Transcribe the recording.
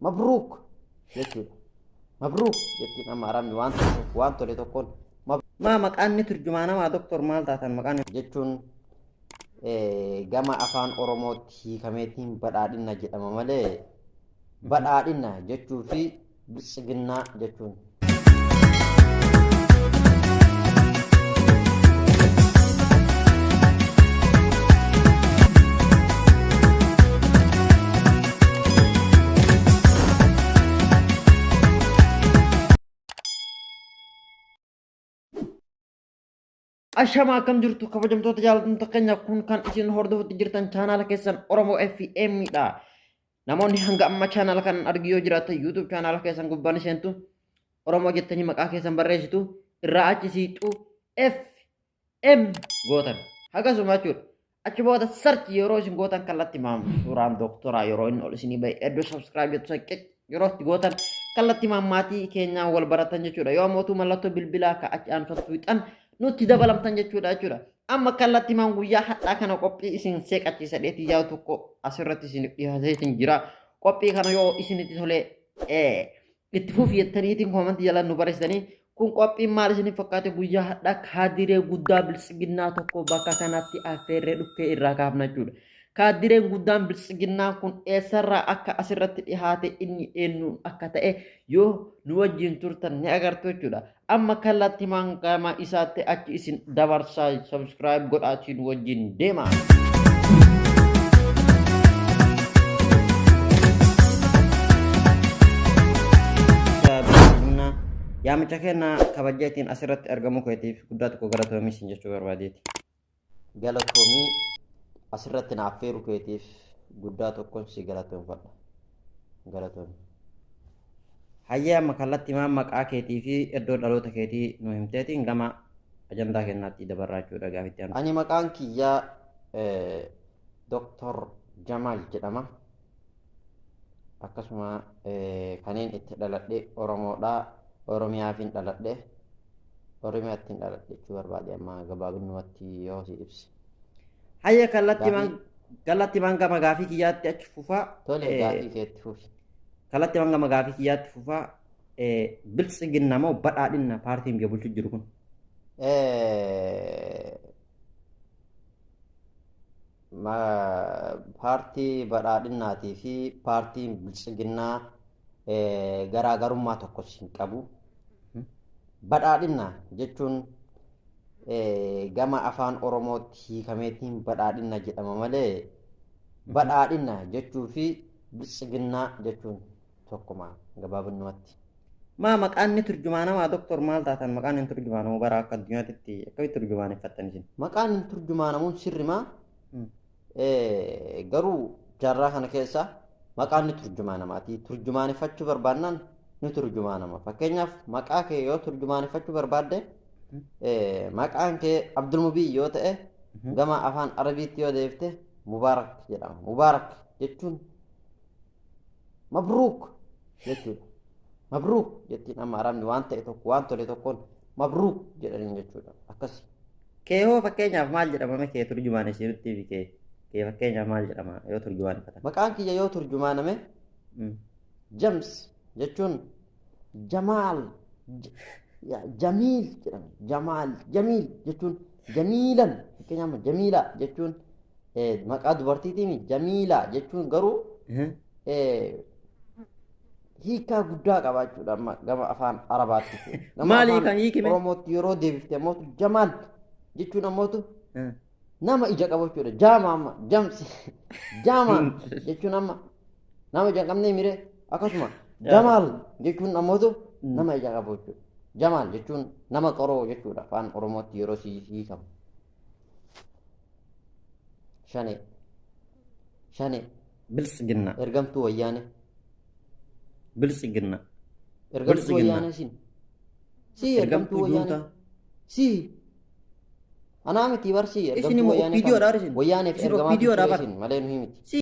Mabruuk jechuudha. Mabruuk jettiin amma arabni waan tokko waan tole tokkoon Maa maqaan ni turjumaanamaa doktor maal taatan maqaan jechuun gama afaan Oromootti hiikameetiin badhaadhina jedhama malee badhaadhina jechuu fi biltsiginnaa jechuun. Ashama akkam jirtu kabajamtoota jaallatamtoota keenya kun kan isin hordofutti jirtan chaanaala keessan Oromoo FM dha. Namoonni hanga amma chaanaala kan argi yoo jiraatan YouTube chaanaala keessan gubbaan seentu Oromoo jettanii maqaa keessan barreessitu irraa achi siixu F M gootan. Akkasuma jechuudha. Achi booda search yeroo isin gootan kallattii maam suuraan doktoraa yeroo inni ol isinii bahe iddoo subscribe jettu san qic yeroo itti gootan kallattii maam maatii keenyaan wal baratan jechuudha. Yoo ammoo mallattoo bilbilaa ka achi aansan tuuxan nutti dabalamtan jechuudha jechuudha. Amma kallattii maam guyyaa hadhaa kana qophii isin seeqachiisa dheetii yaa'u tokko asirratti isin dhiyaatee isin jira. Qophii kana yoo isinitti tolee itti fufi jettaniitiin koomantii jala nu barreessitanii kun qophiin maal isin fakkaate guyyaa hadhaa kaadiree guddaa biltsiginnaa tokko bakka kanatti affeerree dhukkee irraa kaafna jechuudha. Kaadireen guddaan biltsiginnaa kun eessarraa akka asirratti dhihaate inni eenyuun akka ta'e yoo nu wajjin turtan ni agartu jechuudha. Amma kallattii gama isaatti achi isin dabarsaa subscribe godhaatii nu wajjin deema. Yaamicha keenya kabajeetiin asirratti argamuu keetiif guddaa tokko galatoomii isin jechuu barbaadeeti. Galatoomii asirratti na affeeruu keetiif guddaa tokkoon si galatoomfadha. Galatoomi. Hayyee amma kallattii maan maqaa keetii fi iddoo dhaloota keetii nu himteetiin gama ajandaa keenyaatti dabarraa jechuudha gaafitti aanu. Ani maqaan kiyyaa Dr. Jamaal jedhama. Akkasuma kanneen itti dhaladhe Oromoodha. Oromiyaafin dhaladhe. Oromiyaattiin dhaladhe jechuu barbaade amma gabaabinumatti yoo si ibse. Hayyee kallattii maan gama gaafii kiyyaatti achi fufaa. Tole gaafii keetti fufi. Kallattii maan gama gaafii kiyyaatti fufaa. Biltsiginna moo badhaadhinna paartiin biyya bulchu jiru kun? Paartii badhaadhinnaatii fi paartiin biltsiginnaa garaagarummaa tokkos hin qabu. Badhaadhinna jechuun gama afaan Oromootti hiikameetiin badhaadhinna jedhama malee badhaadhinna jechuu fi biltsiginnaa jechuun tokkuma gabaabinumatti. Maa maqaan ni turjumaanamaa doktor maal taatan maqaan hin turjumaanamu bara akka addunyaatti akkamitti turjumaaneffattan isin? Maqaan hin turjumaanamuun sirrimaa garuu jaarraa kana keessa maqaan ni turjumaanamaati. Turjumaaneffachuu barbaannaan ni turjumaanama. Fakkeenyaaf maqaa kee yoo turjumaaneffachuu barbaadde maqaan kee Abdulmubii yoo ta'e gama afaan Arabiitti yoo deebifte Mubaarak jedhama. Mubaarak jechuun mabruuk jechuudha. Mabruuk jettiin amma arabni waan ta'e tokko waan tole tokkoon mabruuk jedhaniin jechuudha. Akkasi. Kee hoo fakkeenyaaf maal jedhama kee turjumaan isinutti fi kee kee fakkeenyaaf maal jedhama yoo turjumaaneffatan? Maqaan kiyya yoo turjumaaname Jams jechuun Jamaal Jamiil jedhama. Jamaal Jamiil jechuun Jamiilan fakkeenyaaf Jamiila jechuun maqaa dubartiitiimi Jamiila jechuun garuu hiikaa guddaa qaba jechuudha amma gama afaan Arabaatti. Maali kan hiikime? Oromootti yeroo deebifte ammoo Jamaal jechuun ammootu nama ija qabu jechuudha. Jaama amma jamsi jaama jechuun amma nama ija hin qabne mire akkasuma Jamaal jechuun ammootu nama ija qabu jechuudha. Jamaal jechuun nama qaroo jechuudha afaan Oromootti yeroo si hiikamu. Shanee. Shanee. Biltsiginna. Ergamtuu wayyaanee. Biltsiginna. Ergamtuu wayyaanee siin. Si ergamtuu wayyaanee. Si. Anaa miti bar si ergamtuu wayyaanee. Isin immoo Wayyaaneef ergamaa turte isin malee nuyi miti.